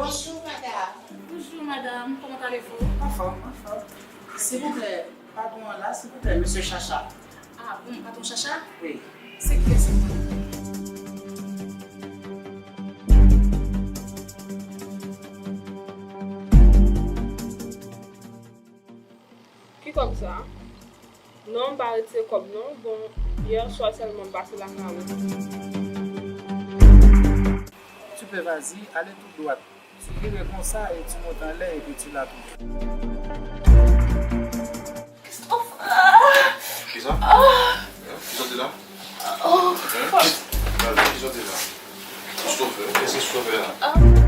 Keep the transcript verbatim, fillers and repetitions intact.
Bonjour, madame. Bonjour, madame. Comment allez-vous? Anfòm, anfòm. Silvouplè, patwon an la, silvouplè, mesye Chacha. Ah bon, patwon Chacha? Wi. Se kiyès sa? Ki kòb sa? Non, m pa retire kòb non. Bon, yè swa sèlman m pase lakay ou. Tu peux, vas-y, allez tout droit. Tu vire konsa et tu montes anlè epi tu la touche. Christophe, ah! Kisa? Ah! Hein? Kisa te la? Oh, hein? Vas-y, kisa te la? Christophe, hein? Qu'est-ce que Christophe est là? Ah!